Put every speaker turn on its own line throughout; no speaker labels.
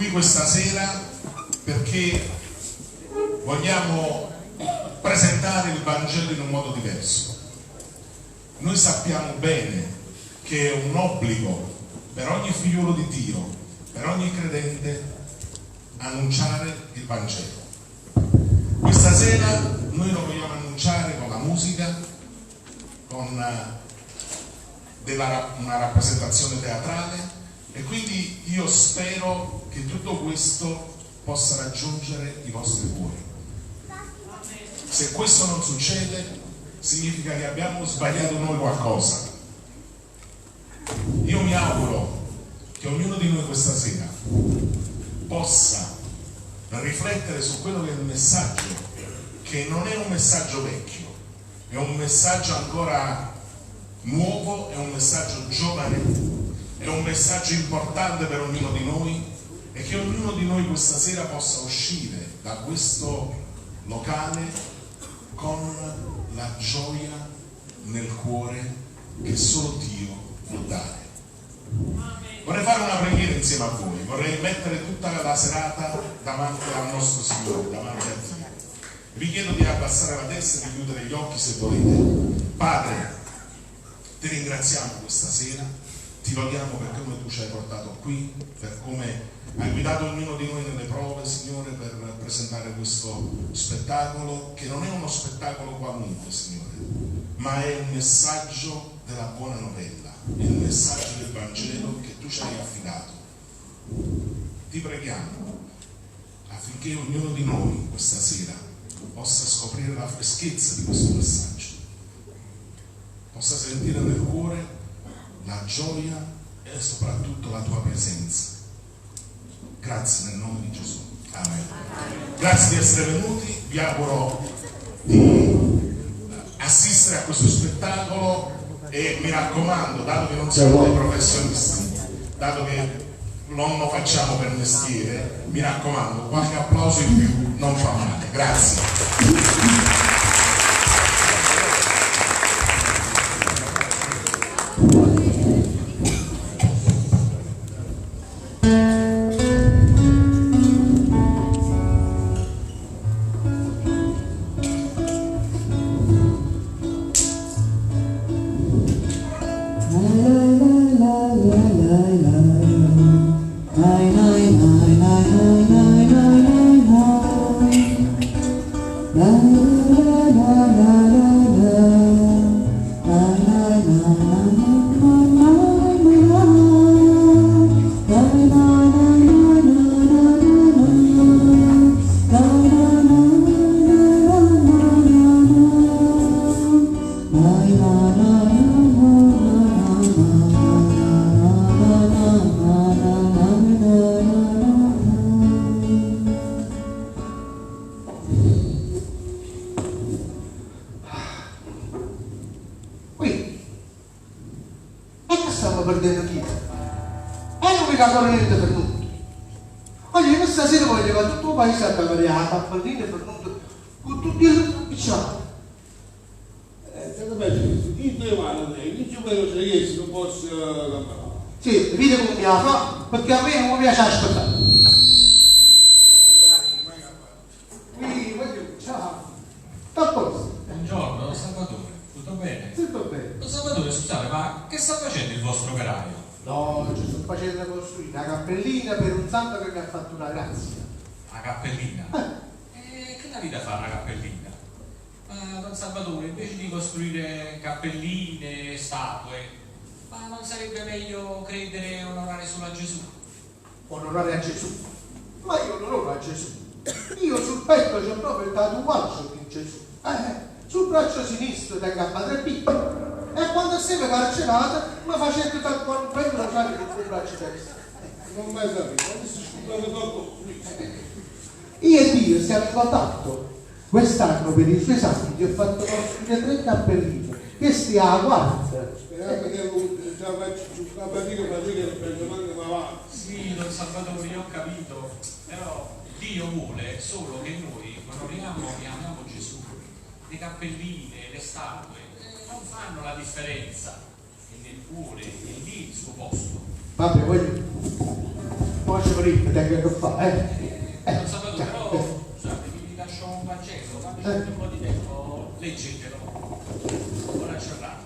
qui questa sera perché vogliamo presentare il Vangelo in un modo diverso. Noi sappiamo bene che è un obbligo per ogni figliolo di Dio, per ogni credente, annunciare il Vangelo. Questa sera noi lo vogliamo annunciare con la musica, con una rappresentazione teatrale e quindi io spero che tutto questo possa raggiungere i vostri cuori. Se questo non succede, significa che abbiamo sbagliato noi qualcosa. Io mi auguro che ognuno di noi questa sera possa riflettere su quello che è il messaggio, che non è un messaggio vecchio, è un messaggio ancora nuovo, è un messaggio giovane, è un messaggio importante per ognuno di noi e che ognuno di noi questa sera possa uscire da questo locale con la gioia nel cuore che solo Dio può dare. Vorrei fare una preghiera insieme a voi, vorrei mettere tutta la serata davanti al nostro Signore, davanti a Dio. Vi chiedo di abbassare la testa e di chiudere gli occhi se volete. Padre, ti ringraziamo questa sera, ti lodiamo per come tu ci hai portato qui, per come hai guidato ognuno di noi nelle prove, Signore, per presentare questo spettacolo, che non è uno spettacolo qualunque, Signore, ma è un messaggio della buona novella, il messaggio del Vangelo che tu ci hai affidato. Ti preghiamo affinché ognuno di noi questa sera possa scoprire la freschezza di questo messaggio, possa sentire nel cuore la gioia e soprattutto la tua presenza. Grazie nel nome di Gesù. Amen. Grazie di essere venuti, vi auguro di assistere a questo spettacolo e mi raccomando, dato che non siamo dei professionisti, dato che non lo facciamo per mestiere, mi raccomando, qualche applauso in più non fa male. Grazie.
Quest'anno per i suoi santi ti ho fatto costruire 3 cappelline, questi a quarta.
Sperando che ce la faccio giù, la fatica, fatica, non prendo manco avanti.
Sì, Don Salvatore, io ho capito, però Dio vuole solo che noi onoriamo e amiamo Gesù. Le cappelline, le statue, non fanno la differenza. E nel cuore è lì il suo posto.
Vabbè, voglio. Poi ci vorrei, tengo che fare, eh?
Non Salvatore, però scusate, vi lascio un Vangelo, quando c'è un po' di tempo leggetelo. Buona giornata.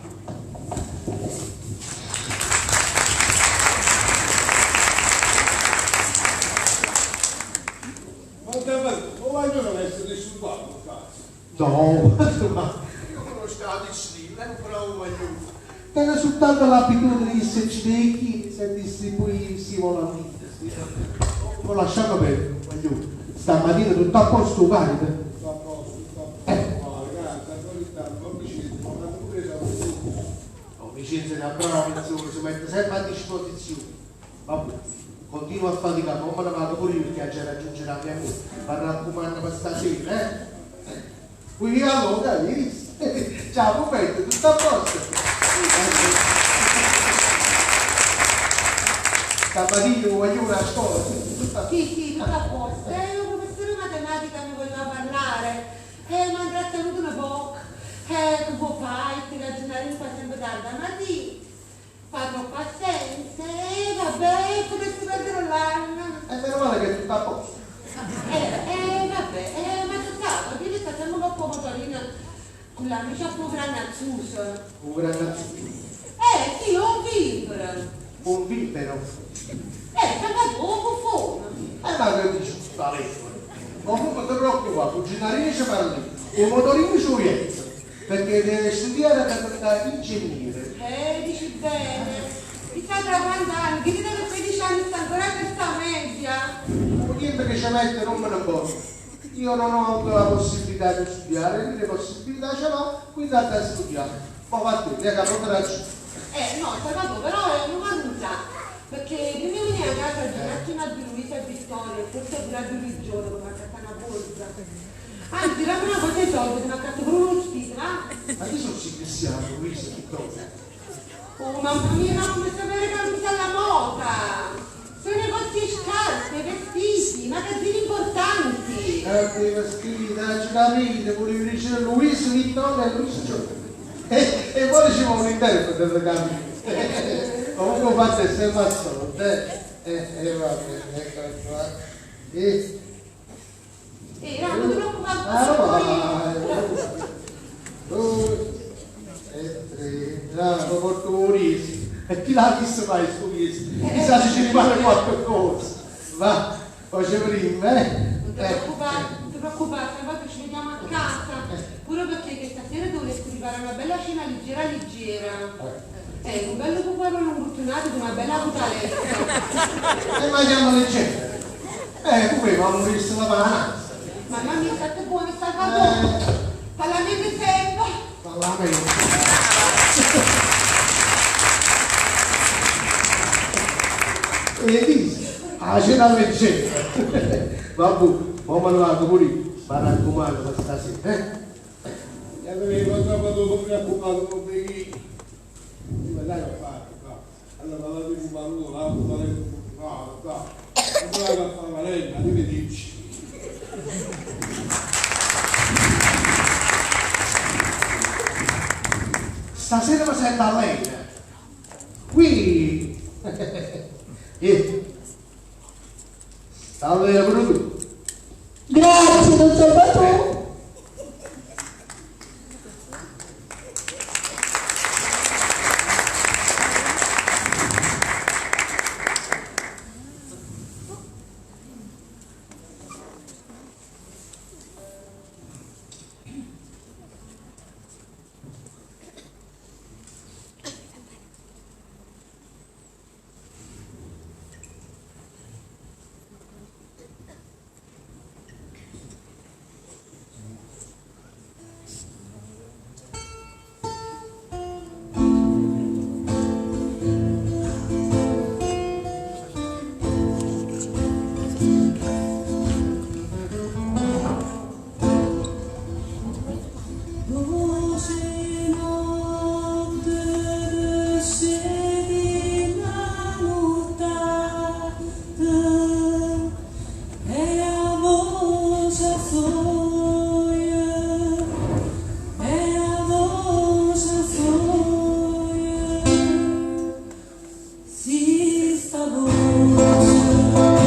Ma davvero, ma voglio non essere disturbato, cazzo.
No, ma
Io conosco la disciplina, non bravo voglio.
Tiene soltanto l'abitudine di esserci dei chiesi e distribuirsi volantini. Sì. Ho lasciato per voglio. Stamattina tutto a posto, carica.
Tutto a posto, tutto a posto. Ma ragazzi, ancora in tanto, non mi ci ma quando pure siamo tutti.
Oh, Vincenzo è una brava persona, si mette sempre a disposizione. Vabbè, continuo a faticare, ma me ne vado pure io perché già raggiungere la mia moglie. Ma raccomando per stasera, eh? Quindi allora, hai visto? Ciao, Pupetto, tutto a posto? Stamattina voglio una scuola, tutto a
Sì, sì, tutto a posto. Un professore di matematica mi voleva parlare. Mi ha trattenuto un po'. Che può fare? Ti ragionare un po' sempre tardi. Ma sì, fa troppa assenza. Vabbè, potresti perdere l'anno.
E meno male che è tutto a posto.
Vabbè, ma che stato? Io sta sempre un po' motorino con l'amica più granazzusa.
Un granazzuso.
Sì, un vivere.
Un vivero.
Salvatore, un buffone.
Ma che dici? Sta lei. Comunque ti preoccupare, cucinare ci parli, il motorino ci viene, perché deve studiare per diventare ingegnere.
Dici bene. Chissà tra quanti anni, chi deve 16 anni sta ancora a questa media.
Un niente che ci mette non me ne importa. Io non ho avuto la possibilità di studiare, lui le possibilità ce l'ho, quindi andate a studiare. Ma va a te, che ragione.
No, Salvatore, però non mangia. Perché prima di venire a casa di un attimo a Luisa e Vittoria, forse pure a Luigi come a una borsa. Anzi, la prima cosa è soldi, mi ha fatto pure uno spito, va?
Ma chi sono questi cristiani, Luisa e Vittoria?
Oh, mamma mia, ma come sapere che non alla moda? Sono negozi di scarpe, vestiti, magazzini importanti.
Ti vestiti, ci capite, volevi dire Luisa, Vittoria e Luisa Giorgio. E poi ci vuole un interprete per capire. Comunque fatto è sempre al solito, eh? Va bene, ecco qua. E...
No, non ti preoccupare.
Ah, 2 e 3, bravo, porto un riso. E chi l'ha visto mai sto riso? Chissà se ci rimane qualche cosa. Va, poi c'è prima, eh?
Non ti preoccupare, non ti preoccupare, Salvatore, ci vediamo a casa. Pure perché che stasera dovresti preparare una bella cena leggera leggera. Un bello puparolo imbottonato con una bella butaletta.
E mangiamo leggera. Come ma non visto la panazza.
Mamma mia, state buono, Salvatore. Parla meglio sempre.
Parla meglio. E dice, la cena leggera. Vabbè, ma me lo vado pure io. Mi raccomando per stasera, eh?
E avevo trovato come preoccupato con me. Dai a fare, qua. Allora vado di puparolo, la butaletta, no, qua. Non vado a fare la legna, arrivederci.
Stasera mi sento a lei. Qui. Sta bene pure tu.
Grazie, don Salvatore.
Si sta voce.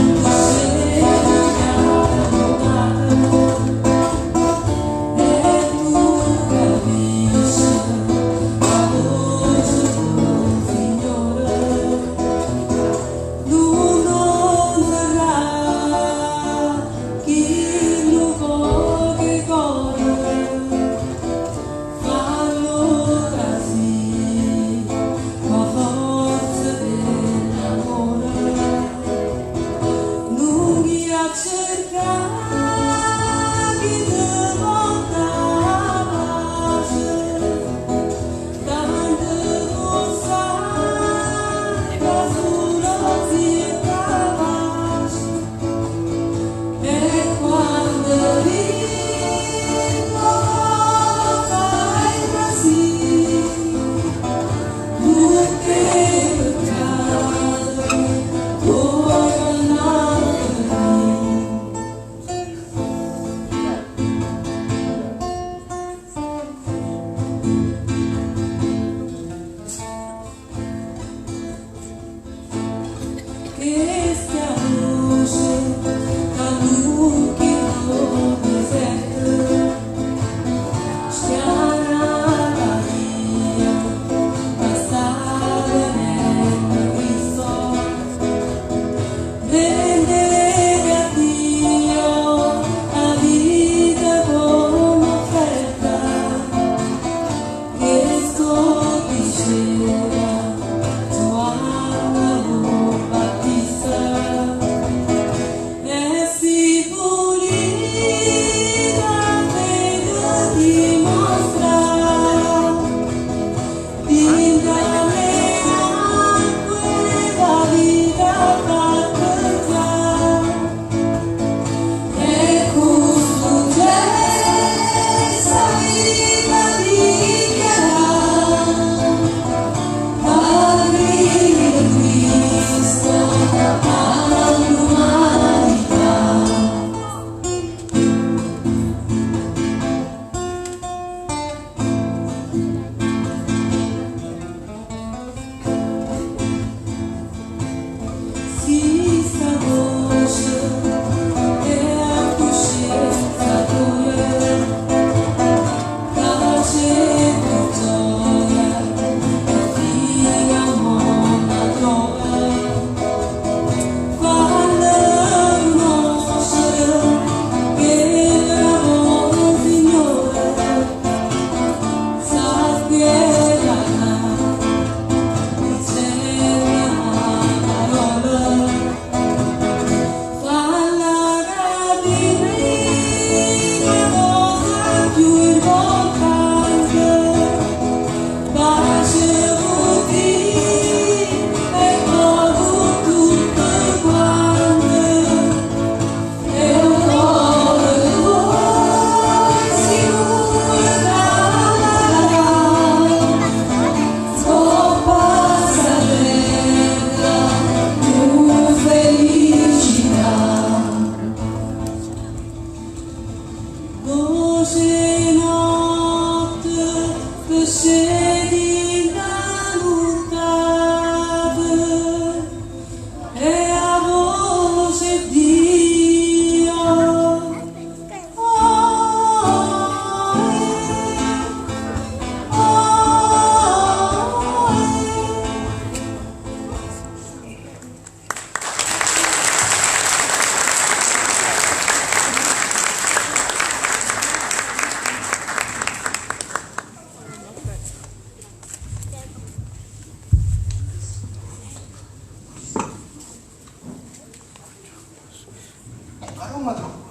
mi trovo?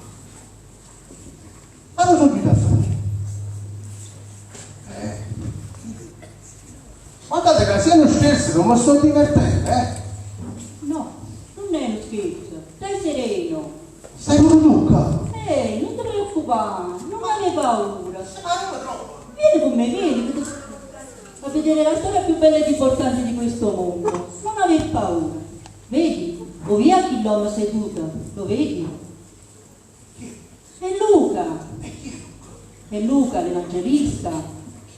Ma non sono più da fare. Eh. Guardate che se non scherzo non mi sto divertendo, eh?
No, non è uno scherzo, stai sereno.
Stai pure tu qua.
Ehi, non ti preoccupare, non avere paura.
Ma non mi trovo.
Vieni con me, vieni, che ti- a vedere la storia più bella ed importante di questo mondo. Non aver paura. Vedi? O via chi l'uomo seduto, lo vedi? È Luca. È Luca, l'evangelista.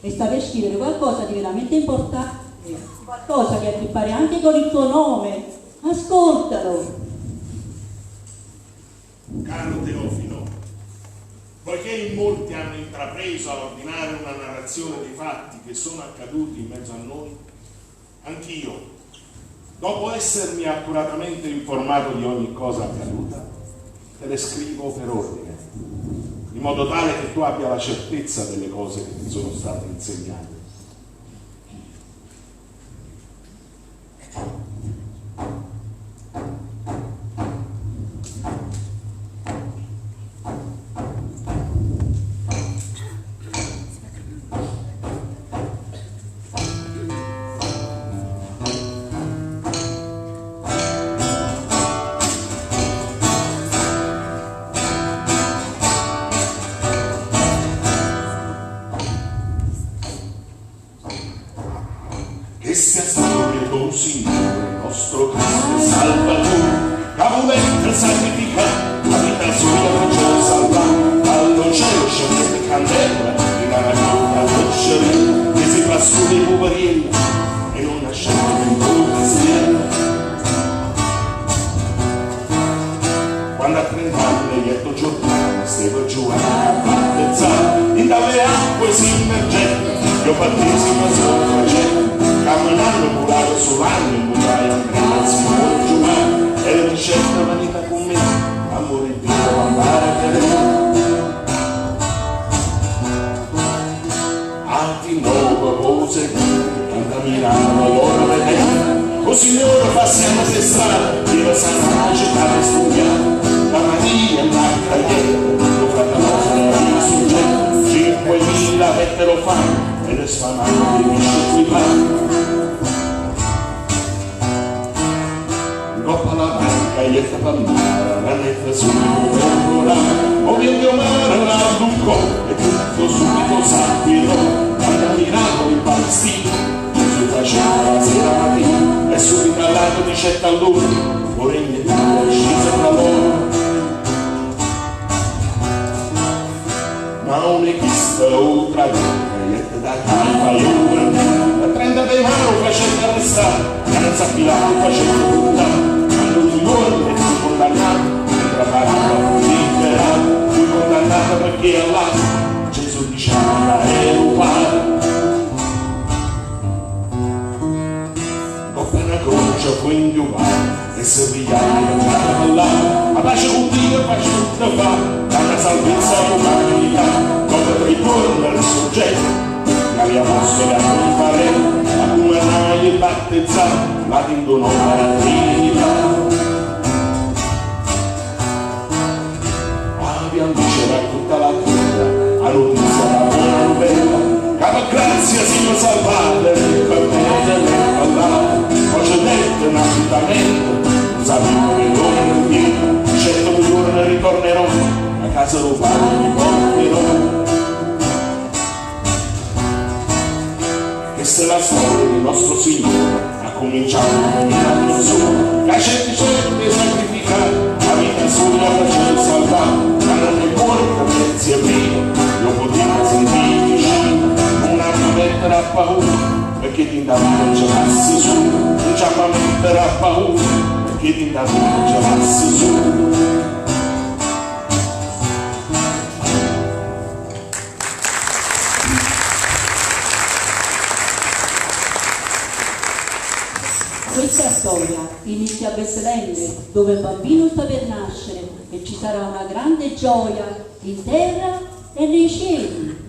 E sta per scrivere qualcosa di veramente importante, qualcosa che ha a che fare anche con il tuo nome. Ascoltalo.
Caro Teofilo, poiché in molti hanno intrapreso a ordinare una narrazione dei fatti che sono accaduti in mezzo a noi, anch'io, dopo essermi accuratamente informato di ogni cosa accaduta, te le scrivo per ordine, in modo tale che tu abbia la certezza delle cose che ti sono state insegnate. Che sia storia del Signore nostro Cristo Salvatore, che volente sacrificare la vita sua per ci salvare, dallo cielo scendette candela, in una grotta dolce, che si fa su dei poverielli, e non nascente in cristiano. Quando a 30 anni Ietto Giordano stava giù a battezzare, in dalle acque si immergette, io battesimo si faceva, camminando volavo sull'anno, incontrai Andrea, Simone Giovanni, e le ricetta venite con me, amore di Dio andare a vedere. Altri nove cose, quando mirano loro vedere, o Signore passiamo per strada, viva San città per studiare, da Maria Magdalena, lo fratello era soggetto, 5.000 avettero fame e le sfamate di pesce pane. Coppa la banca e per mare, la netta subito volare, o mio mare la bucò e tutto subito s'acquitò, quando miracolo in Palestina, Gesù faceva la sera mattina, e subito al lato dicette a loro, o regno di Dio è sceso tra loro. Ma un echista o traditore, e da Caifa io, a 30 di mano faceva arrestare, e non sa Pilato faceva buttare, quando un giorno fu condannato, mentre Barabba fu liberato, fu condannato perché Allah Gesù diceva è un padre. Dopo una croce fu inchiuvato e si pigliava là, ma pace con Dio, pace tutto fa, dalla salvezza all'umanità, dopo 3 giorni risorgette, gli apostoli a comparere, a come e battezzare, la dindonò alla Trinità. Abbiamo diceva tutta la terra, a notizia la buona novella, che per grazia siamo salvate, per te le parlate, poi c'è detto un appuntamento, non sapevo che dove indietro, certo un giorno ritornerò, a casa del padre mi porterò. Questa è la storia del nostro Signore, ha cominciato con la sua, che certi certi sacrificare, la vita sua per ci salvare, ma non è cuore che si è vivo, io potevo sentire vicino, non ha mettere a paura, perché ti dà non ci passi su, non ci ha mettere a paura, perché ti dà non ci passi su.
Questa storia inizia a Betlemme, dove il bambino sta per nascere e ci sarà una grande gioia in terra e nei cieli.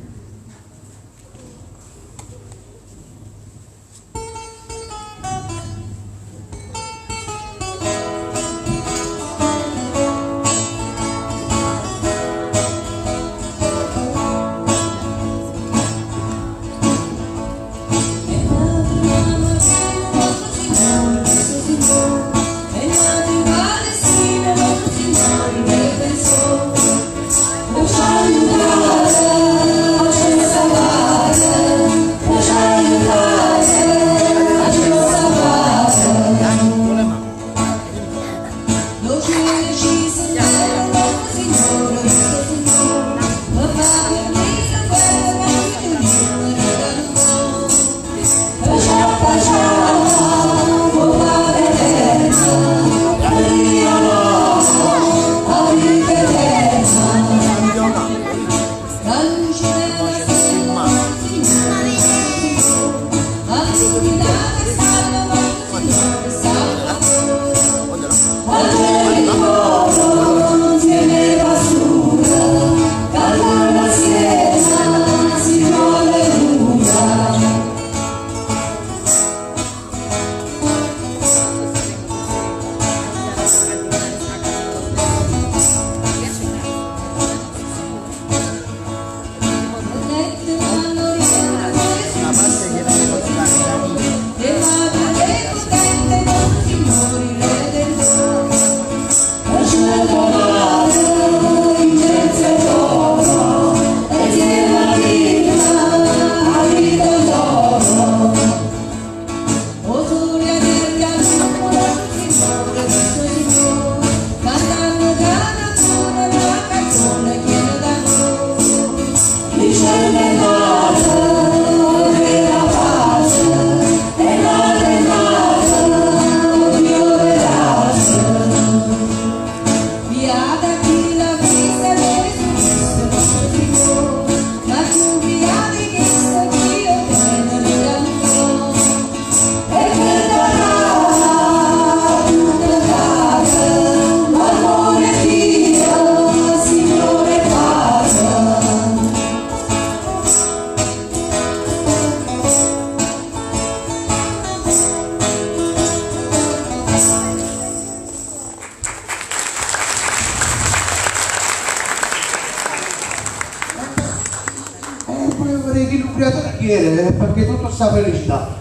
E volevo vedere chi l'ubriatore chi era, perché tutto sta felicità.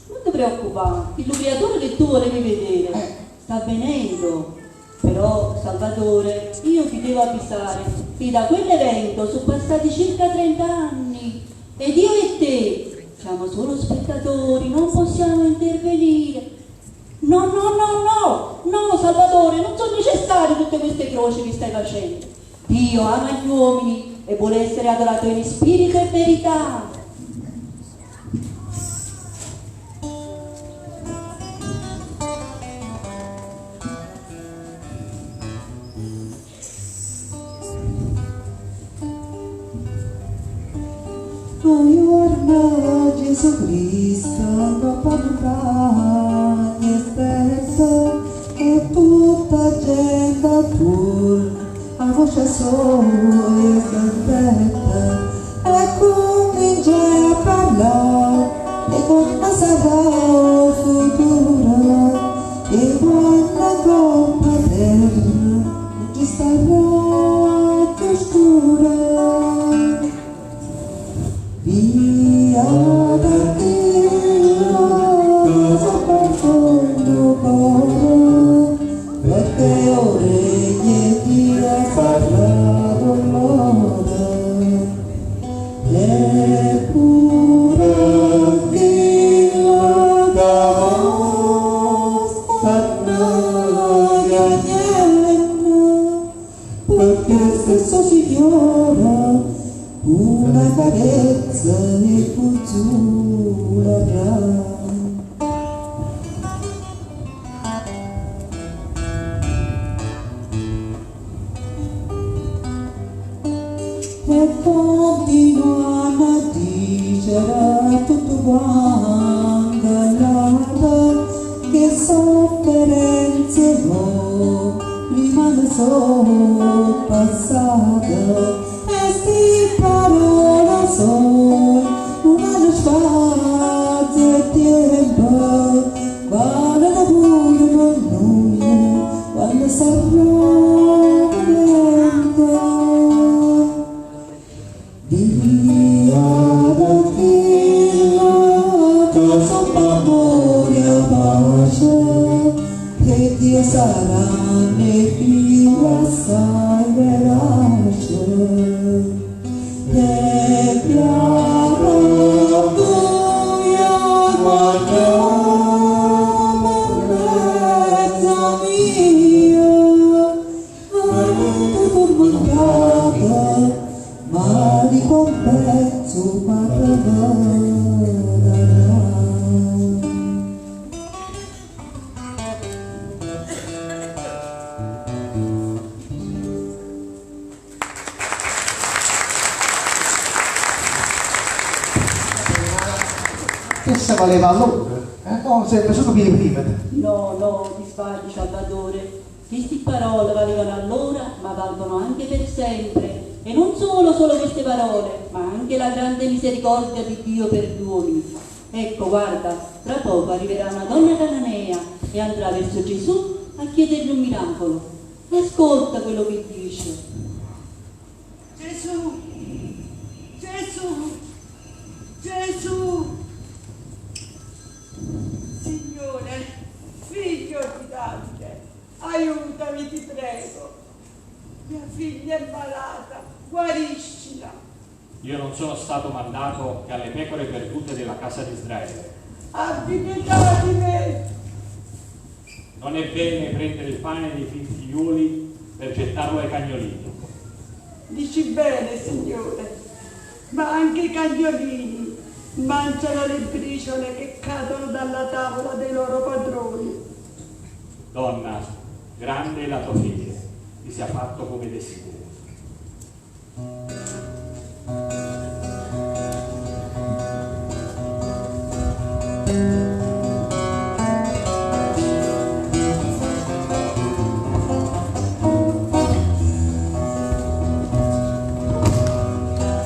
Non ti preoccupare, il creatore che tu volevi vedere sta venendo. Però, Salvatore, io ti devo avvisare che da quell'evento sono passati circa 30 anni ed io e te siamo solo spettatori, non possiamo intervenire. No, no, no, no, no, Salvatore, non sono necessarie tutte queste croci che stai facendo. Dio ama gli uomini e vuole essere adorato in spirito e verità.
Tu giorno Gesù Cristo dopo montagna stessa e tutta gente attorno a voce sua e sentette e comincia a parlare e come sarà il futuro e quando coppa terra non ci sarà più scura. Via da Dio, cosa profondo cuore, perché orecchie Dio ha parlato loro. Eppure chi la stanno piangendo, perché stesso Signore una carezza e consolerà. E continuano a dire tutto quanto l'altro che sofferenze mo rimane solo passate e sti parole sono una spazio e tempo vale pure per noi quando sarà momento. Via da Dio, cosa amore e pace, che Dio sarà nel più assai verace. E piano buio guardiamo mezza mia, la tormentata, ma ricompenso parlerà.
Che se valeva allora? No, sempre solo piedi prima.
No, no, ti sbagli, Salvatore. Queste parole valevano allora, ma valgono anche per sempre. E non solo queste parole, ma anche la grande misericordia di Dio per gli uomini. Ecco, guarda, tra poco arriverà una donna cananea e andrà verso Gesù a chiedergli un miracolo. Ascolta quello che dice.
Gesù, Gesù, Gesù, Signore, figlio di Davide,
Aiutami, ti prego. Mia figlia è malata, guariscila.
Io non sono stato mandato che alle pecore perdute della casa di Israele.
Abbi pietà di me.
Non è bene prendere il pane dei figliuoli per gettarlo ai cagnolini.
Dici bene, Signore, ma anche i cagnolini mangiano le briciole che cadono dalla tavola dei loro padroni.
Donna, grande è la tua fede, ti sia fatto come desideri.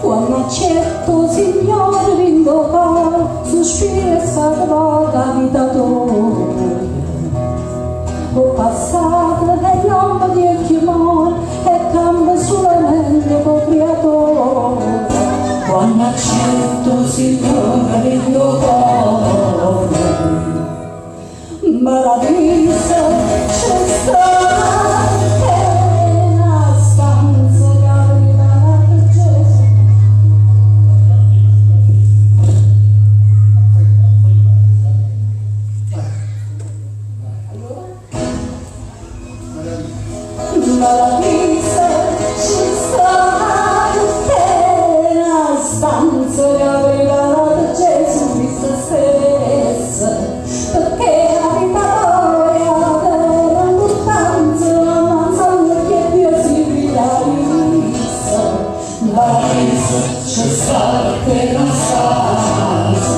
Quando accetto, Signore, rindocar, sospira e salvata vita tua. Ho passato e l'ombra di chiamare e cambia solamente col creatore. Quando accetto, Signore, rindocar, paradiso c'è sta una stanza che ha preparato Gesù. Paradiso ci sta una stanza che ha preparato Gesù Cristo stesso, perché la vita tua era importanza, ma solo che Dio si fida di esso. Paradiso ci sta una stanza.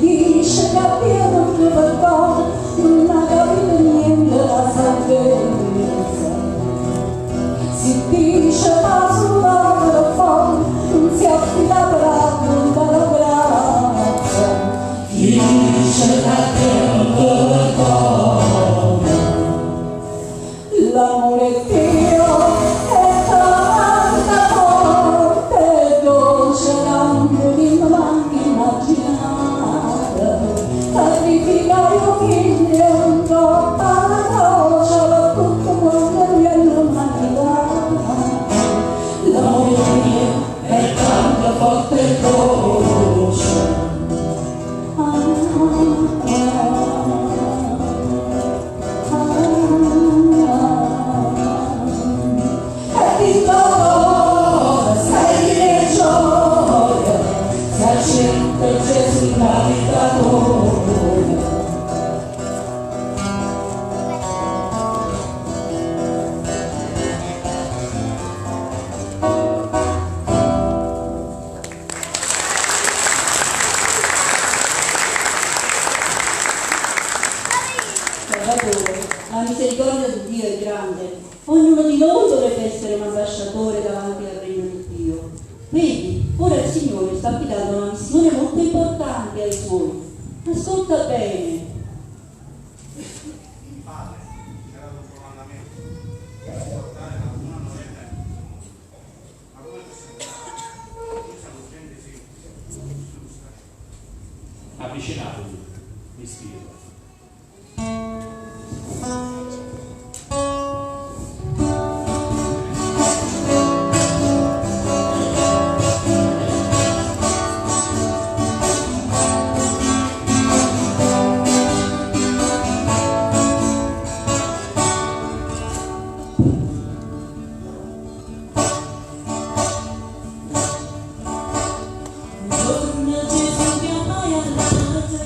Dice che abbiamo un papà, non ha capito niente la salvezza. Si dice ma sulla fa, non si affida proprio dalla grazia. Dice che abbiamo un papà, l'amore di Dio è tanta forte e dolce, non mi manchi immaginare. Sacrificare un figlio un po' alla croce per tutto quanto l'umanità. L'amore di Dio è tanto forte e dolce. E di dolore sei di gioia, si accetta Gesù la vita tua.
Salvatore, la misericordia di Dio è grande. Ognuno di noi dovrebbe essere un ambasciatore davanti al regno di Dio. Vedi, ora il Signore sta affidando una missione molto importante ai suoi. Ascolta bene.
Padre, ci ha dato un comandamento, di portare la buona novella a tutto il mondo. Ma come possiamo fare? Noi siamo gente semplice, nessuno sta.
Avvicinatevi, vi sfido.
Un giorno Gesù chiamai alla madre.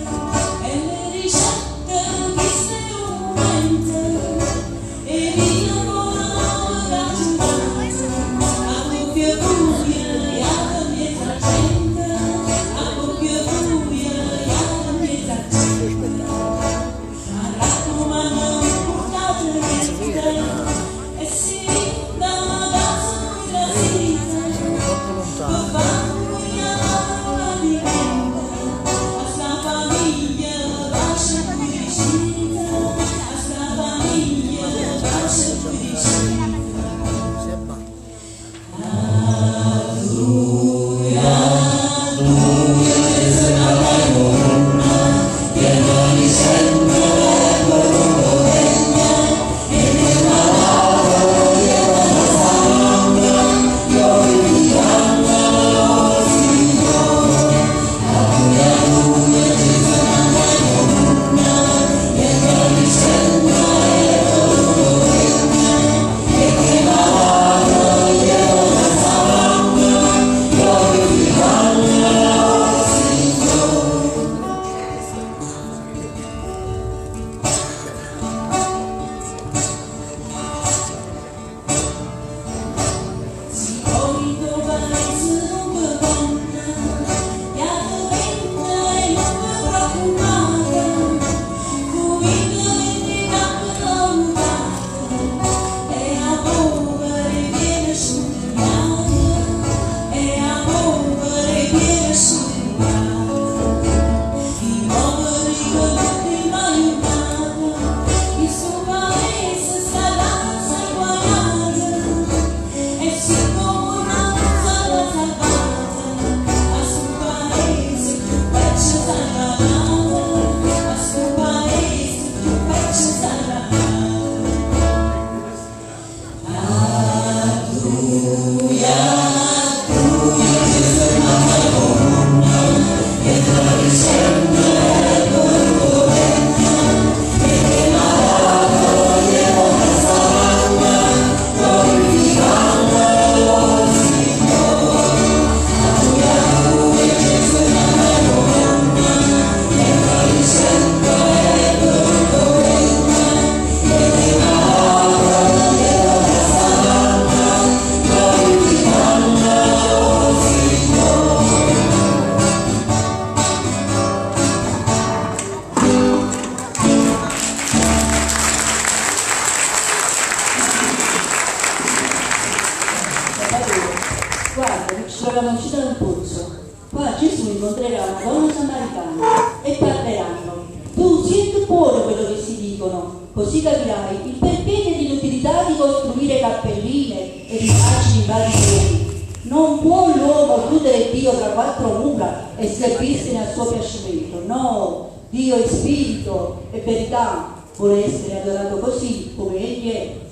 Avevamo uscito da un pozzo. Qua Gesù incontrerà una donna samaritana e parleranno. Tu senti cuore quello che si dicono, così capirai il perché dell'inutilità di costruire cappelline e immagini in vari luoghi. Non può l'uomo chiudere Dio tra quattro mura e servirsene a suo piacimento. No, Dio è spirito e verità, vuole essere adorato così come egli è.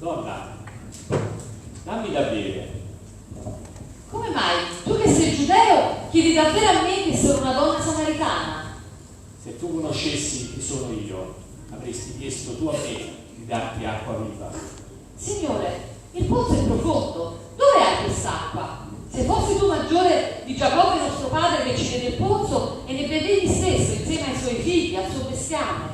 Donna, dammi da bere.
Come mai? Tu che sei giudeo chiedi davvero a me che sono una donna samaritana?
Se tu conoscessi chi sono io, avresti chiesto tu a me di darti acqua viva.
Signore, il pozzo è profondo. Dove hai quest'acqua? Se fossi tu maggiore di Giacobbe nostro padre che ci diede il pozzo e ne bevevi stesso insieme ai suoi figli, al suo bestiame.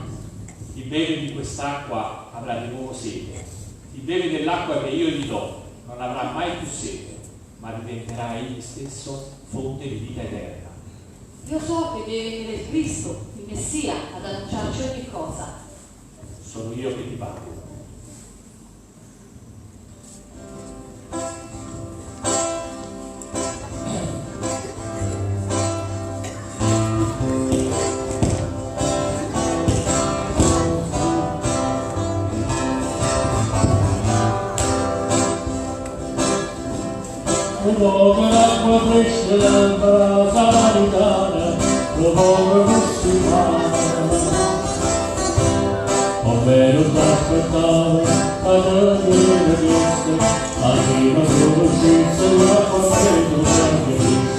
Chi beve di quest'acqua avrà di nuovo sete. Chi beve dell'acqua che io gli do non avrà mai più sete, ma diventerà egli stesso fonte di vita eterna.
Io so che deve venire il Cristo, il Messia, ad annunciarci ogni cosa.
Sono io che ti parlo.
Un poco d'acqua fresca per la samaritana, un poco musulmana. Ovvero t'aspettavo, a te dire questo, a prima conoscenza, l'acqua fredda anche questa.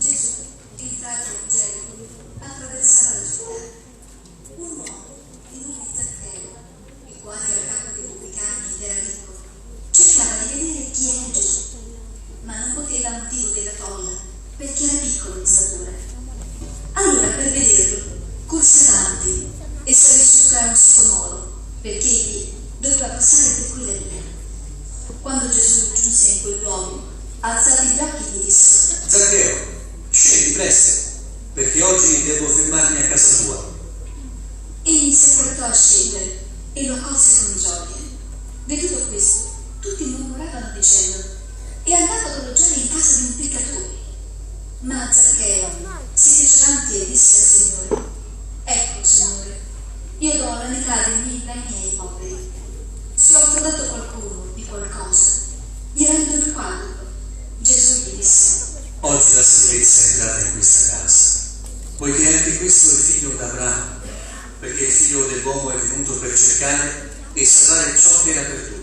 Gesù, entrato in Gerico, attraversava la città. Un uomo di nome Zaccheo, il quale era capo dei pubblicani ed era ricco, cercava di vedere chi era Gesù, ma non poteva a motivo della folla, perché era piccolo di statura. Allora, per vederlo, corse avanti e salì su un sicomoro, perché egli doveva passare per quella via. Quando Gesù giunse in quel luogo, alzati gli occhi gli disse:
Zaccheo, scendi presto, perché oggi devo fermarmi a casa tua.
Egli si affrettò a scendere e lo accolse con gioia. Veduto questo, tutti mormoravano dicendo: è andato ad alloggiare in casa di un peccatore. Ma Zaccheo si fece avanti e disse al Signore: ecco, Signore, io do la metà dei miei beni ai poveri. Se ho frodato qualcuno di qualcosa, gli rendo il quadruplo. Gesù gli disse:
Oggi la salvezza è entrata in questa casa, poiché anche questo è figlio d'Abramo, perché il figlio dell'uomo è venuto per cercare e salvare ciò che era perduto.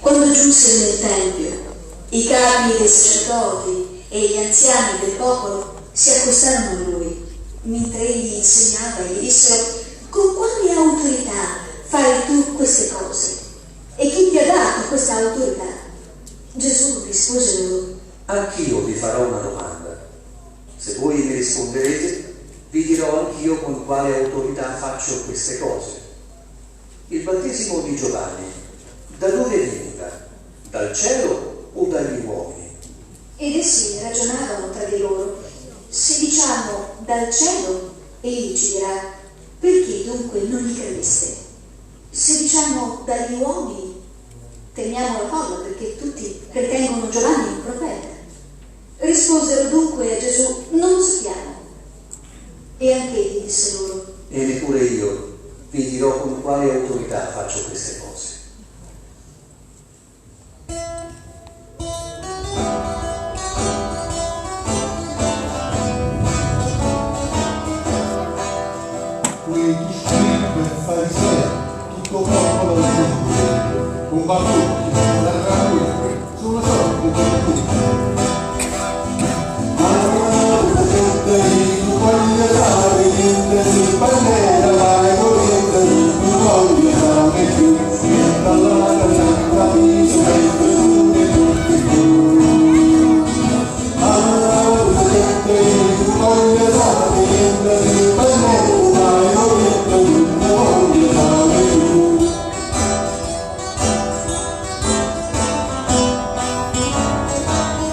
Quando giunse nel tempio, i capi dei sacerdoti e gli anziani del popolo si accostarono a lui, mentre egli insegnava e gli dissero: Con quale autorità fai tu queste cose? E chi ti ha dato questa autorità? Gesù rispose loro:
Anch'io vi farò una domanda. Se voi mi risponderete, vi dirò anch'io con quale autorità faccio queste cose. Il battesimo di Giovanni, da dove veniva? Dal cielo o dagli uomini?
Ed essi ragionavano tra di loro: Se diciamo dal cielo, egli ci dirà: Perché dunque non gli credeste? Se diciamo dagli uomini, temiamo la folla, perché tutti ritengono Giovanni un profeta. Risposero dunque a Gesù: Non sappiamo. E anche egli disse loro:
E neppure io vi dirò con quale autorità faccio queste cose.
Tutto popolo con batutti, la raccolta, sono soldi per tutti. Ma gente non voglio dare niente, si bandiera, vai corrente, non voglio dare più, dalla canta mi sento tutti più. Ma gente non voglio dare niente, si bandiera, vai corrente, non voglio dare più.
Thank you.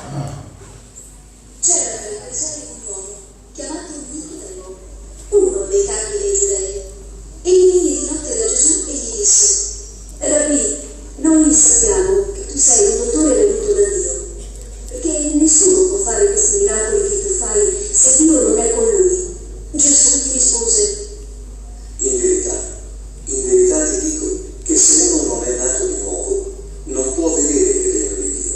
C'era tra i farisei un uomo chiamato Nicodemo, uno dei capi dei giudei. Egli venne di notte da Gesù e gli disse: Rabbì, noi sappiamo che tu sei un dottore venuto da Dio, perché nessuno può fare questi miracoli che tu fai se Dio non è con lui. Gesù gli rispose:
In verità ti dico che se uno non è nato di nuovo, non può vedere il regno di Dio.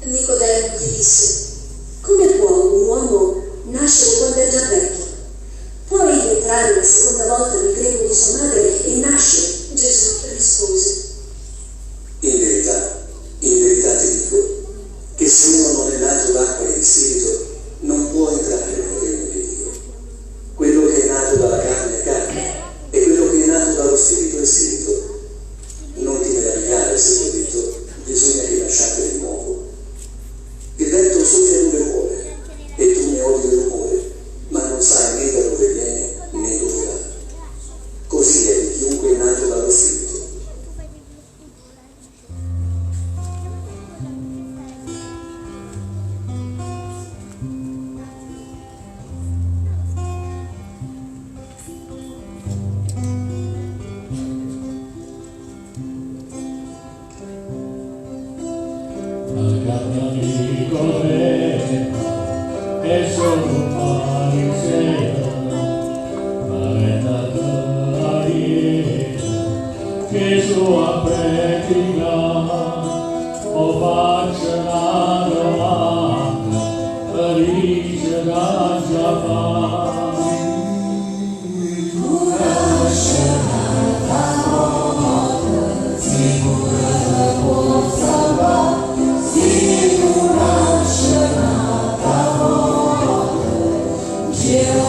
Nicodemo gli disse: Come può un uomo nascere quando è già vecchio? Può egli entrare la seconda volta nel grembo di sua madre e nascere? Gesù rispose:
In verità ti dico che se uno non è nato d'acqua e di spirito, non può entrare nel regno di Dio. Quello che è nato dalla carne è carne, e quello che è nato dallo spirito è spirito. Non ti meravigliare se ti ho detto, bisogna che nasciate di nuovo. Il vento soffia dove vuole, e tu ne odi il rumore, ma non sai né da dove viene né dove va. Così è di chiunque è nato dallo spirito.
Yeah.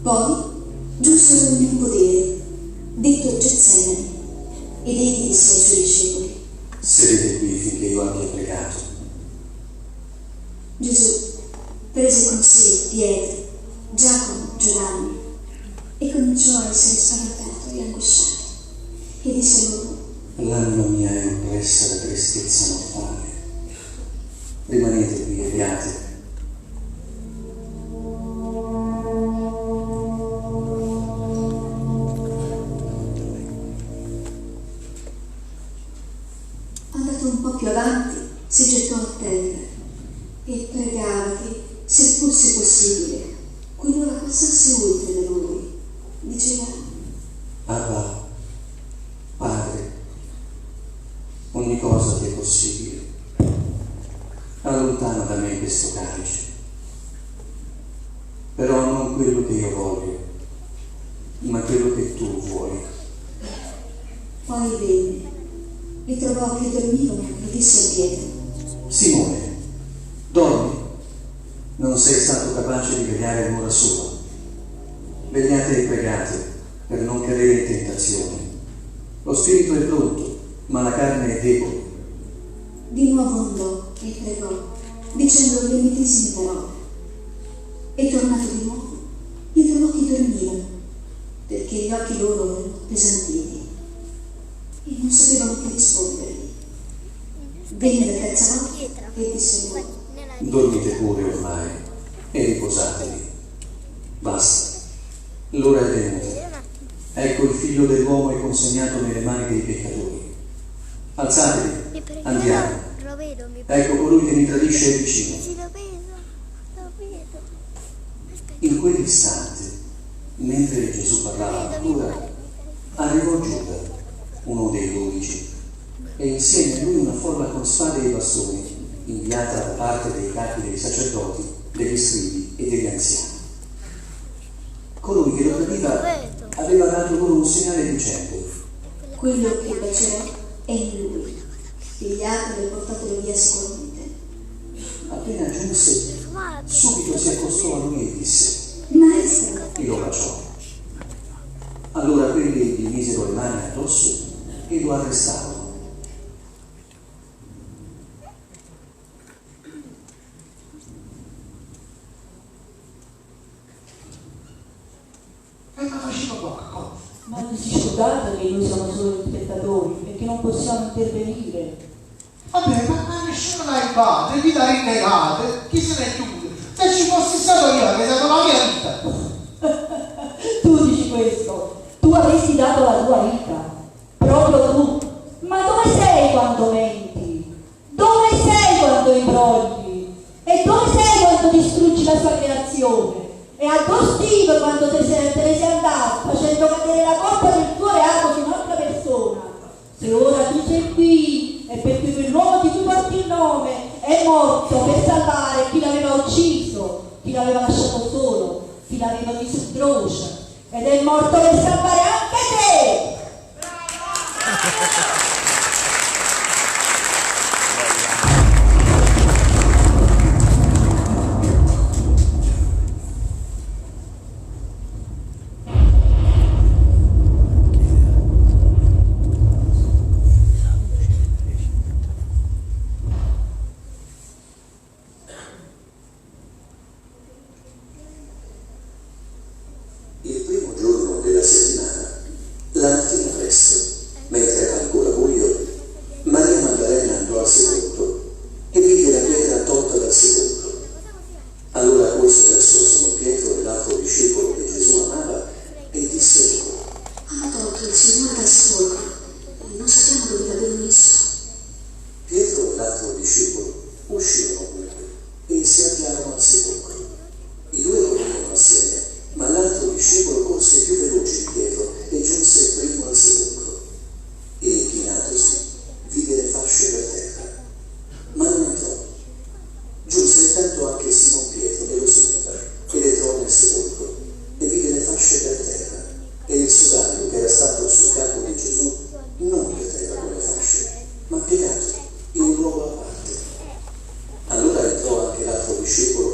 Poi giunsero in un podere, detto Getsemani, ed egli disse ai suoi discepoli:
Sedete qui finché io abbia pregato.
Gesù prese con sé Pietro, Giacomo, Giovanni e cominciò a essere spaventato e angosciato. E disse loro:
L'anima mia è oppressa da tristezza mortale. Rimanete qui e vegliate.
Andato un po' più avanti, si gettò a terra e pregava che, se fosse possibile, quell'ora passasse oltre da lui. Diceva:
Abba, Padre, ogni cosa ti è possibile. Allontana da me questo calice. Però non quello che io voglio, ma quello che tu vuoi.
Poi venne, li trovò che dormivano e disse a Pietro:
Simone, dormi? Non sei stato capace di vegliare un'ora sola. Vegliate e pregate per non cadere in tentazione. Lo spirito è pronto, ma la carne è debole.
Di nuovo andò e pregò, dicendo le medesime parole. E tornato di nuovo, li trovò che dormivano, perché gli occhi loro erano appesantiti e non sapevano che rispondergli. Venne la terza volta e disse loro:
Dormite pure ormai e riposatevi. Basta, l'ora è venuta. Ecco il figlio dell'uomo è consegnato nelle mani dei peccatori. Alzatevi, andiamo. Ecco colui che mi tradisce è vicino. In quell'istante, mentre Gesù parlava ancora, arrivò Giuda, uno dei 12, e insieme a lui una folla con spade e bastoni, inviata da parte dei capi dei sacerdoti, degli scribi e degli anziani. Colui che lo tradiva aveva dato loro un segnale dicendo:
Quello che bacerò è in lui, pigliatelo e portatelo via sicuramente.
Appena giunse, subito si accostò a lui e disse:
Maestro!
E lo baciò. Allora quelli gli misero le mani addosso e lo arrestarono.
E ma faceva poca cosa.
Ma non si scordate che noi siamo solo spettatori e che non possiamo intervenire.
Vabbè, ma nessuno l'ha aiutato, chi l'ha rinnegato, chi se n'è chiuso? Se ci fossi stato io avrei dato la mia vita.
Tu dici questo, tu avresti dato la tua vita, proprio tu. Ma dove sei quando menti? Dove sei quando imbrogli? E dove sei quando distruggi la sua creazione? E a Steve quando te ne sei andato, facendo cadere la colpa del tuo reato su un'altra persona? Se ora tu sei qui, è perché quell'uomo di cui porti il nome è morto per salvare chi l'aveva ucciso, chi l'aveva lasciato solo, chi l'aveva messo in croce, ed è morto per salvare anche te!
Il primo giorno della settimana, la mattina presto, mentre era ancora buio, Maria Maddalena andò al sepolcro e vide la pietra tolta dal sepolcro. Allora corse verso Simon Pietro e l'altro discepolo che Gesù amava e disse loro:
Hanno tolto il Signore dal sepolcro e non sappiamo dove l'abbiano messo.
Pietro e l'altro discepolo uscirono dunque e si avviarono al sepolcro. I due correvano assieme, ma l'altro discepolo corse più veloce di Pietro e giunse primo al sepolcro. E chinatosi, vide le fasce per terra, ma non entrò. Giunse intanto anche Simon Pietro che lo seguiva ed entrò nel sepolcro e vide le fasce per terra e il sudario che era stato sul capo di Gesù non per terra con le fasce, ma piegato in un luogo a parte. Allora entrò anche l'altro discepolo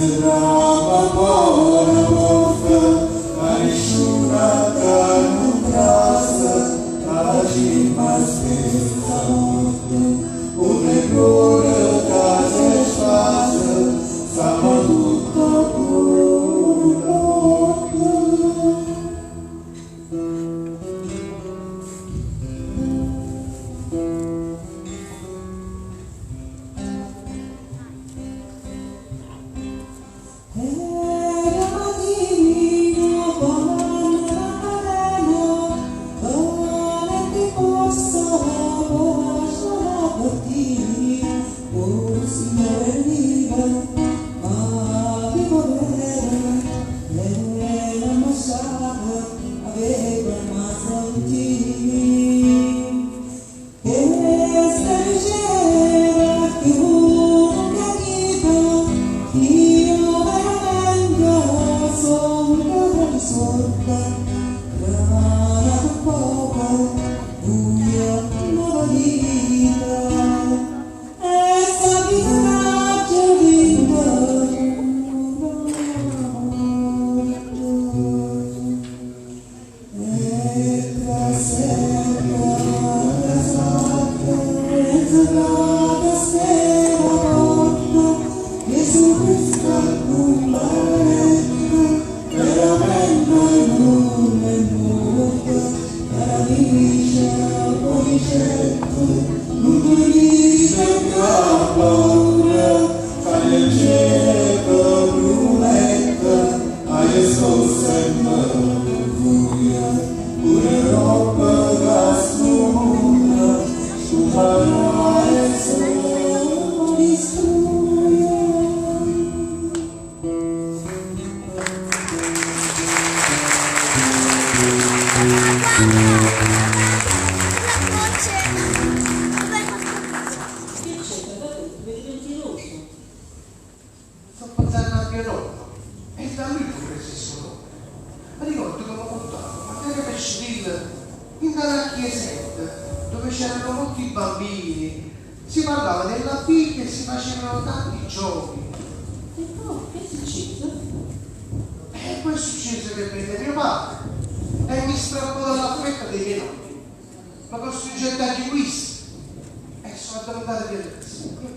Entrava buona porta, ma nessuna che non trasa, la cima stessa morte. Un errore che si sfasa, siamo tutto pure morte.
Era mattina quando la catena, che possa la portina, oh Signore viva, ma chi voleva, e la masciata aveva ma sentì. Questa diceva che uno capiva, io veramente sono risorta, tra poco buia nuova vita, e sta vita c'è vinta e tra entrata sera morta, Gesù Cristo comparette, veramente non è morta, cara amica, poi certo, non ti la
paura, che il cielo promette, a Gesù sempre buia, pure roba da scuola, scuola e solo
distruia.
Che c'è, Salvatore? Ti vedo pensieroso.
Sto pensando a mio nonno e da lui ho preso il suo nome. Mi ricordo che mi portava quando era pesceville in una chiesetta dove c'erano molti bambini. Si parlava della Bibbia e si facevano tanti giochi.
E poi che è successo?
E poi è successo che venne mio padre e mi strappò dall'affetto dei miei nonni. Mi costringe a quiz e sono diventato violenza.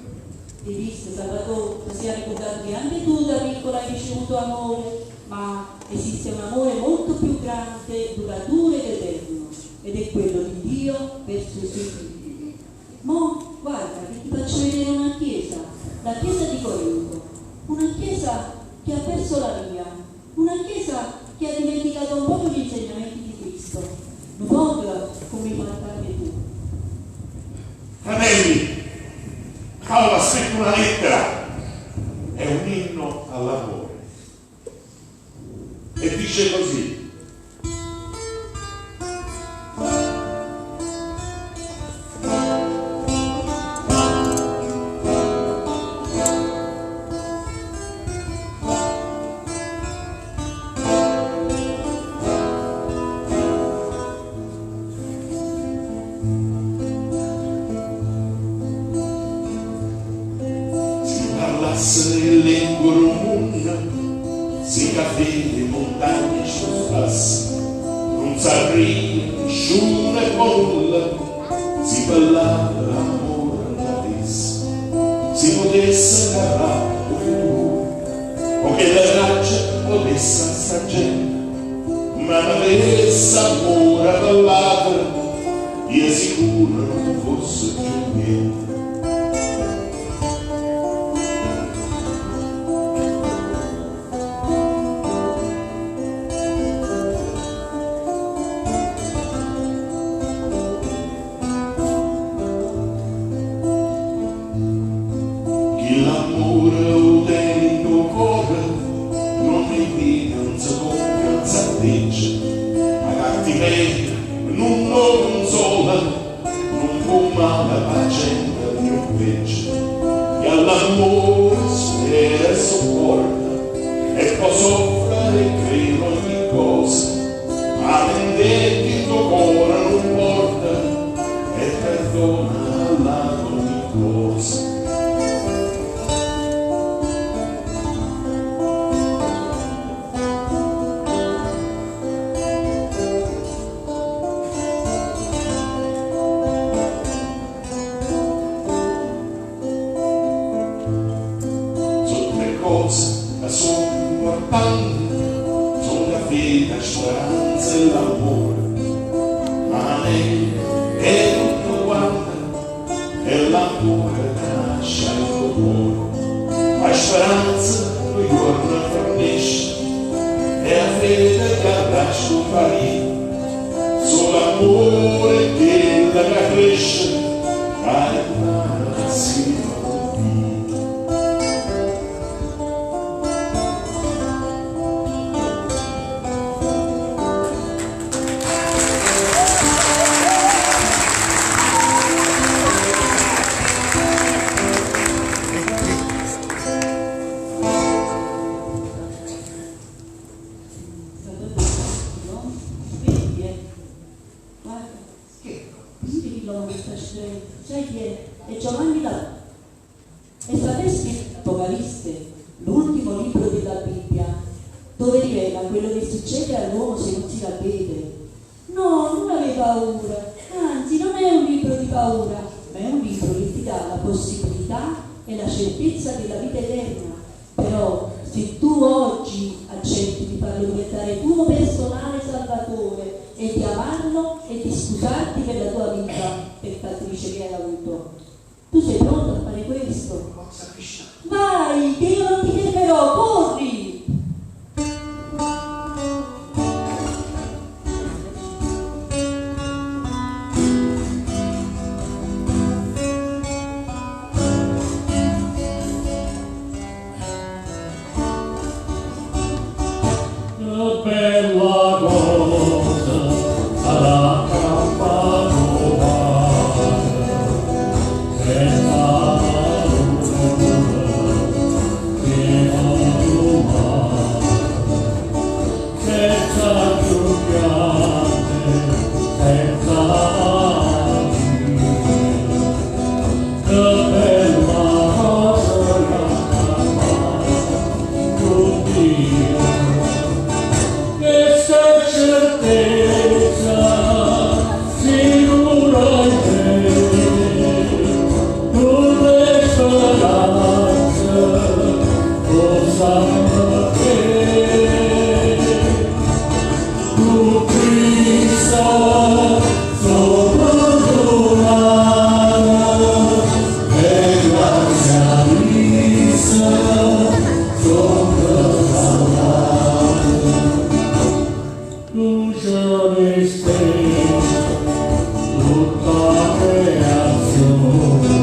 Hai visto, Salvatore, ti sei ricordato che anche tu da piccola hai ricevuto amore, ma esiste un amore molto più grande, duraturo ed eterno, ed è quello di Dio verso i suoi figli. Mo, guarda, che ti faccio vedere una chiesa, la chiesa di Corinto, una chiesa che ha perso la via, una chiesa che ha dimenticato un po' gli insegnamenti di Cristo, un po' come hai fatto anche tu.
Fratelli, Paolo ha scritto una lettera, è un inno all'amore. E dice così: si parlasse le lingue romane, si caffè le montagne sciuspasse, non saprei nessuno e nulla, si parlava l'amore andavesse, si potesse narrare il futuro, o che la traccia potesse sta gente, ma non avesse amore parlato, io sicuro non fosse più niente. Chi l'amore o tiene in tuo cuore non ne vive, non si compie, non si atteggia, ma cattiveria non lo consola, non può male la gente più peggio. E all'amore spera e sopporta, e può soffrire e crede ogni cosa, ma vendetta il tuo cuore non porta, e perdona alla ogni cosa. meglio 'e tutto quanto è l'ammore ca nasce 'a dint' 'o core, 'a speranza ca nu juorno fernesce e 'a fede ca adda scumparì. Solo ammore è chello ca cresce, ca rimane assieme cu Dio.
Vedi chi è? Guarda. Vedi chillo che sta scrivendo? Sai chi è? È Giovanni da E sta per scrivere l'Apocalisse, l'ultimo libro della Bibbia, dove rivela quello che succede all'uomo se non si ravvede. No, non ave paura, anzi non è un libro di paura, ma è un libro che ti dà la possibilità e la certezza della vita eterna. Però se tu oggi accetti di farlo diventare tuo personale salvatore e di amarlo e di scusarti per la tua vita peccatrice che hai avuto, tu sei pronto a fare questo? Vai, che io non ti fermerò, corri!
Che bella cosa sarà campare senza paura che domani, senza più piante, senza malattie. Che bella cosa campare con Dio. Questa certezza sicura in te, con le speranze possa te. Tu Cristo sopra e grazia vista sopra Luce stessa, tutta creazione,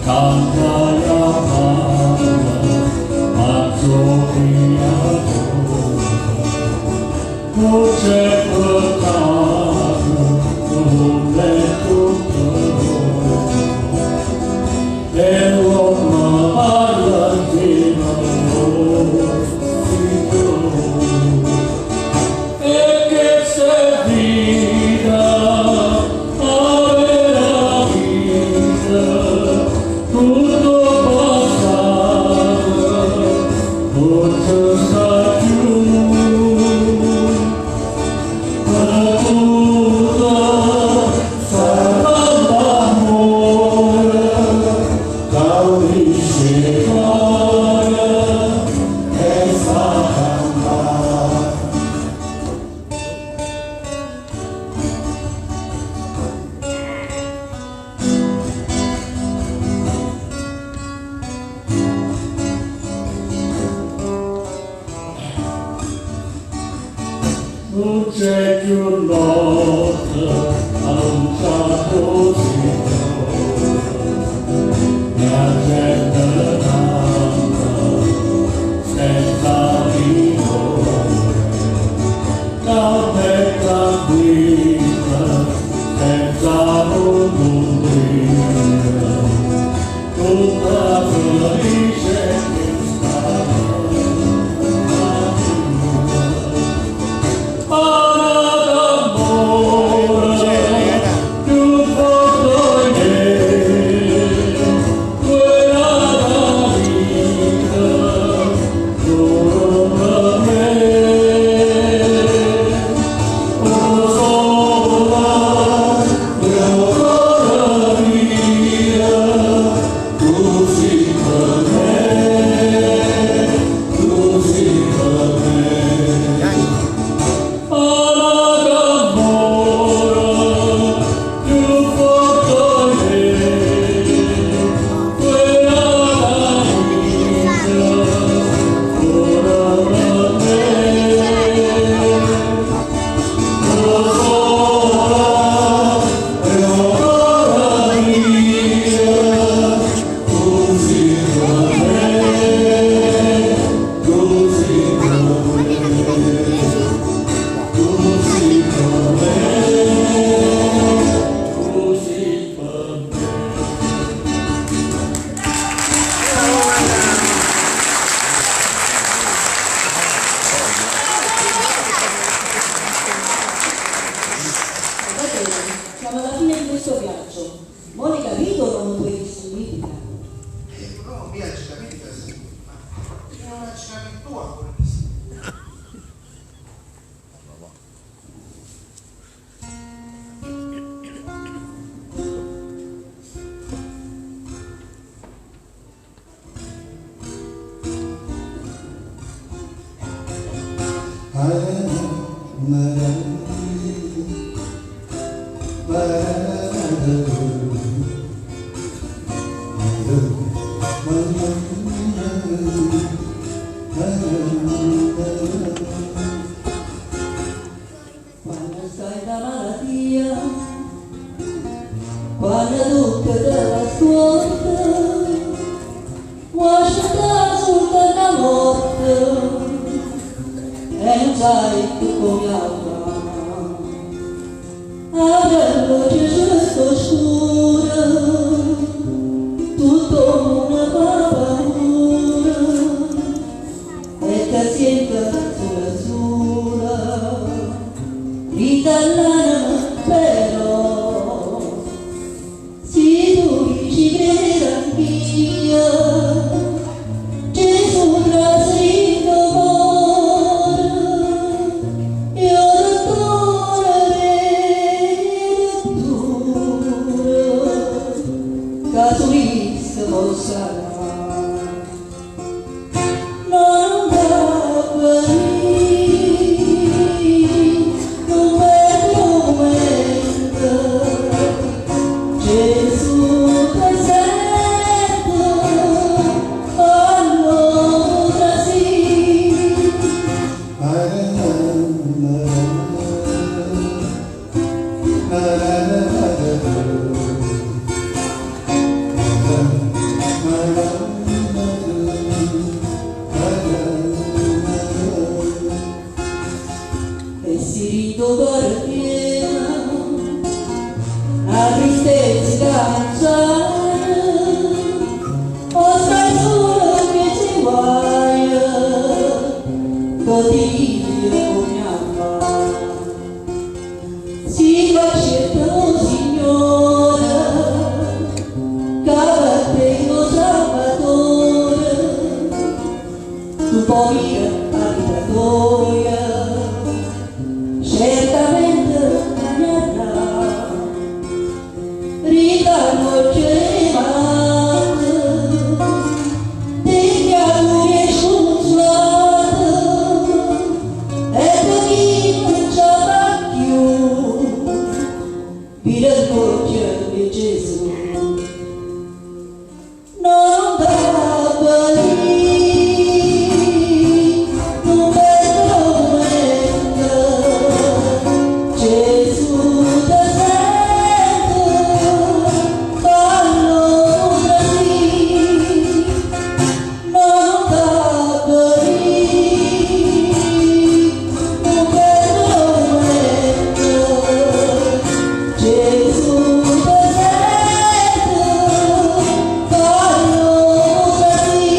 canta la palla, al suo creatore. Non c'è peccato, non è tutto e l'uomo parla insieme a noi, e che se vita aveva vita, tutto passato non ci sta più. Ma tutto sarà l'amore che unisce cuore e fa cantare. Non c'è più notte, annunciato Signore, la gente canta senza timore, canta e tranquilla, senza un dire, tutta felice che sta. D'amore più forte che
Va bene, siamo alla fine di questo viaggio. Mo l'hai capito non puoi che significa?
No, mi hai capito che sì, ma io non ho capito tu ancora che sì.
Quando stai da malattia, quando tutto te la scorda, lasciata sulla morte, e non sai più come andrà. Adesso luce sto scura, tutto una paura, e ti senti sola sola. Grida all'anima però, se tu ci credi anch'io, Gesù trasito cuore, io dottore dottore, casolista possa non da non perdo momento, Gesù presente, allora sì. E si ridono piena, la tristezza cansata, o stai solo che ci guaia, ti come ama. Si facetta, oh Signore, cavate lo Salvatore, tu poi a vita tua, certamente cagnerà, ritorno chiamato, ti auguri sconsolato, e da chi non ce la fa più, vira il cuore di Gesù. Non da non perdo momento, Gesù ti sento, allora sì. Non da non perdo momento, Gesù ti sento, allora sì.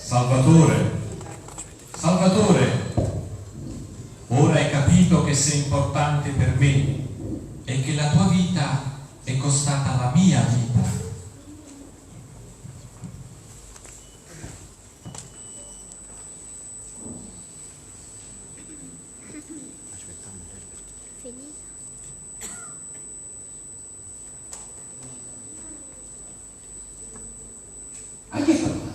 Salvatore, Salvatore, ora hai capito che sei importante per me e che la tua vita è costata la mia vita.
A chi parlava?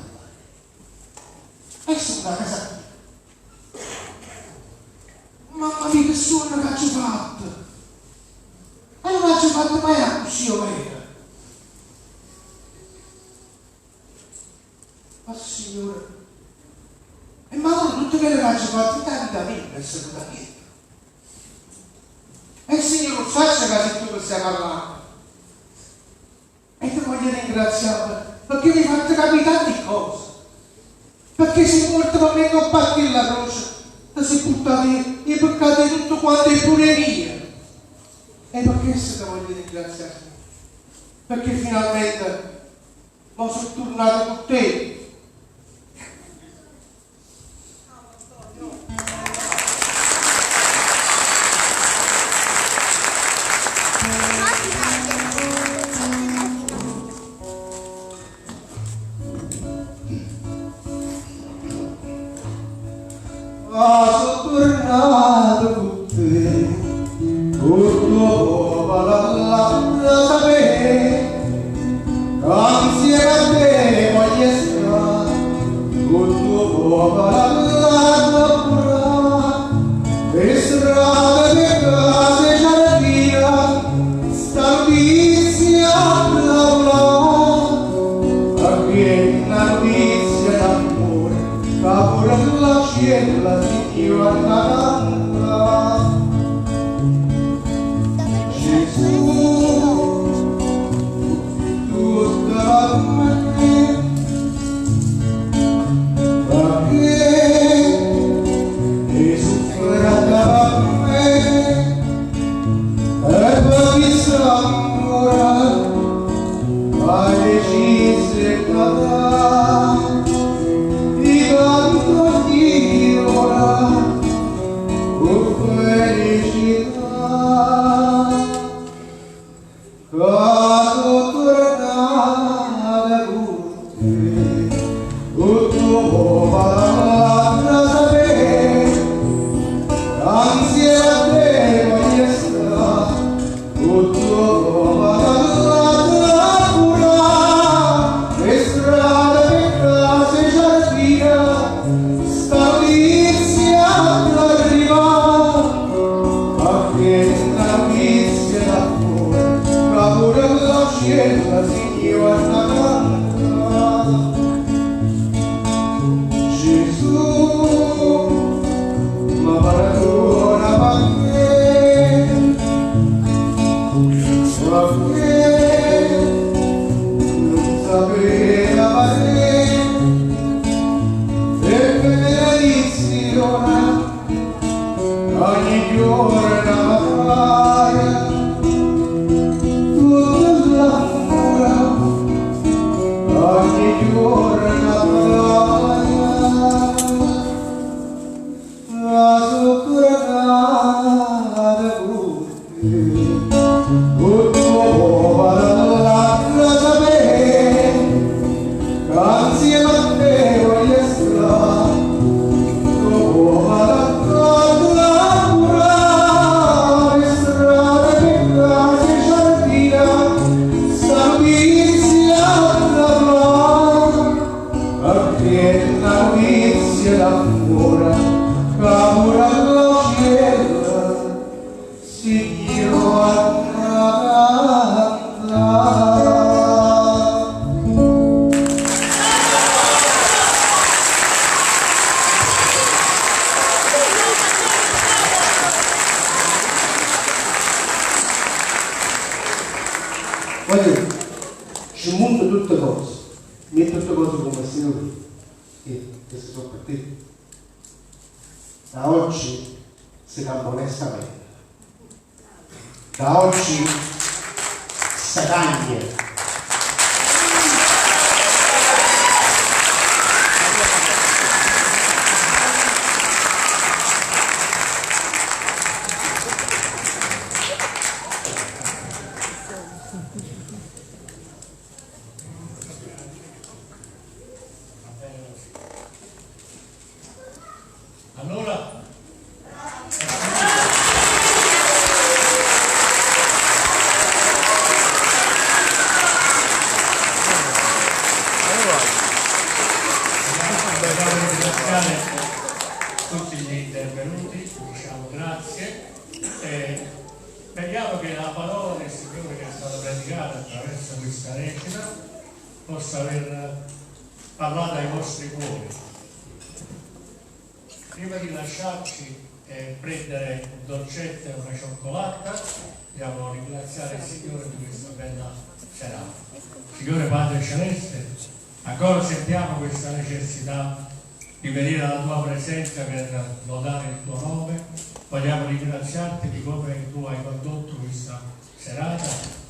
che suono che ci fatto? E non ci fatto mai così o vero? Ma signore, e ma allora tutto quello che ci fatto in vita mia è venuto niente. E il Signore non sa che se tu mi stai parlando. E ti voglio ringraziare perché mi hai fatto capire tante cose. Perché sei morto per me non partire la croce, ti sei buttato i peccati di tutto quanto e pure mia. E per questo ti voglio ringraziare. Perché finalmente mi sono tornato con te. Ah, sono tornato con te, tutto la sapere, insieme a te voglio stare, tutto la e strada per case giardina, sta notizia bla bla, perché una notizia d'amore, che pure la cielo si guarda. Gesù, tutta la me, perché è sofferta per me, e per chissà ancora, hai deciso di tanto ora, con felicità. Caso tornare con te, tutto va sapere, anzi a te voglio stare, tutto va curare, e strada per case giardina, sta notizia arriva, perché sta notizia d'amore, che pure la cielo si guarda canta. Gesù, ma perdona perché, perché non sapeva perché, e benedizione ogni giorno fare, tutta l'amore ogni giorno fare, la sotterrata con te, tutto la sapere, che insieme a te voglio stare, tutto la curare, strada per case giardina, sta notizia bla bla, perché la notizia d'amore, che pure la cielo si guarda. Voglio, ci monto tutte cose, metto tutte cose come Signore, e queste sono per te. Da oggi si cambia onestamente. Da oggi si cambia.
Allora, E speriamo che la parola del Signore che è stata predicata attraverso questa recita possa aver parlato ai vostri cuori. Prima di lasciarci e prendere un dolcetto e una cioccolata, vogliamo ringraziare il Signore di questa bella serata. Signore Padre Celeste, ancora sentiamo questa necessità di venire alla tua presenza per lodare il tuo nome. Vogliamo ringraziarti di come tu hai condotto questa serata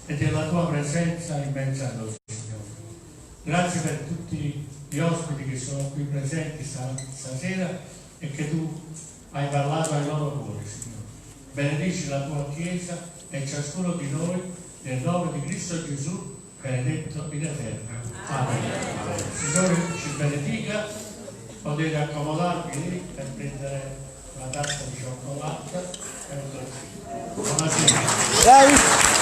e della tua presenza in mezzo a noi, Signore. Grazie per tutti gli ospiti che sono qui presenti stasera e che tu hai parlato ai loro cuori, Signore. Benedici la tua Chiesa e ciascuno di noi, nel nome di Cristo Gesù, benedetto in eterno. Amen. Amen. Signore ci benedica, potete accomodarvi lì per prendere una tazza di cioccolato e un dolcino. Buonasera.
Bravi.